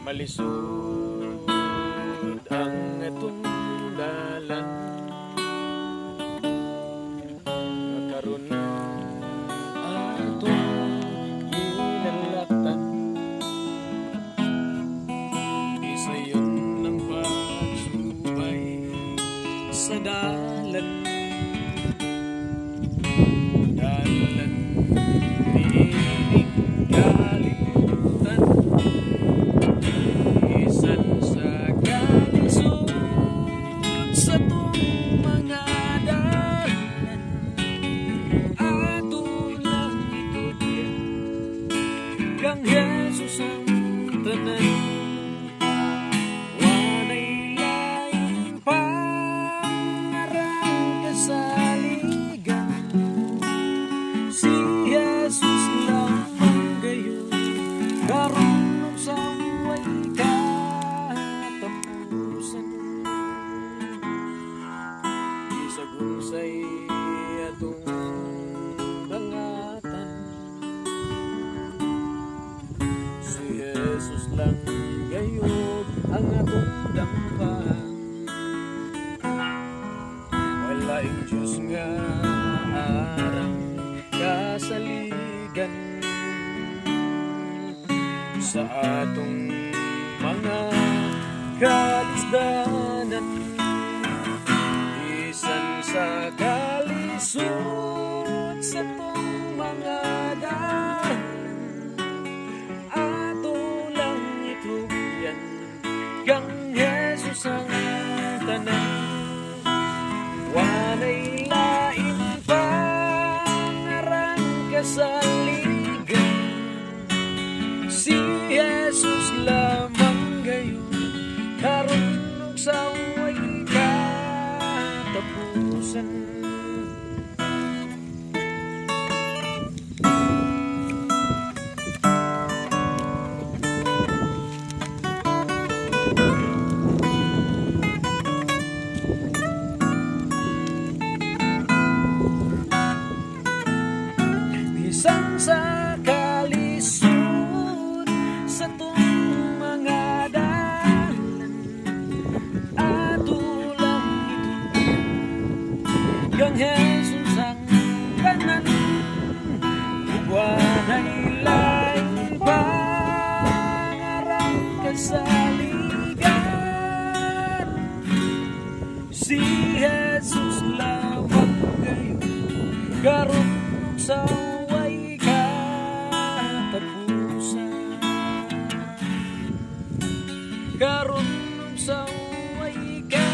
Malisod ang atong dalan nga karon atong ginalaktan. Isayon ang pagsubay sa dalan, dalan niining kalibutan. Bisan sa kalisod sa atong mga dalan, ato lang itugyan kang Jesus ang tanan. Walay laing pangarang kasaligan, si Jesus lamang gayon karon ug sa way katapusan. Bisag unsay atong dangatan, si Jesus lang gayud ang atong dampan. Walaing Diyos nga arang kasaligan sa atong mga kalisdanan. Bisan sa kalisod sa atong mga dalan, ato lang itugyan kang Jesus ang tanan. Walay lain pangarang kasaligan, si Jesus lamang gayon karon ug sa way katapusan. Bisan sa kalisod sa atong mga dalan, ato lang itugyan kang Jesus ang tanan. Ug walay laing pangarang kasaligan, si Jesus lamang gayon karon ug sa way katapusan. Karon ug sa way katapusan.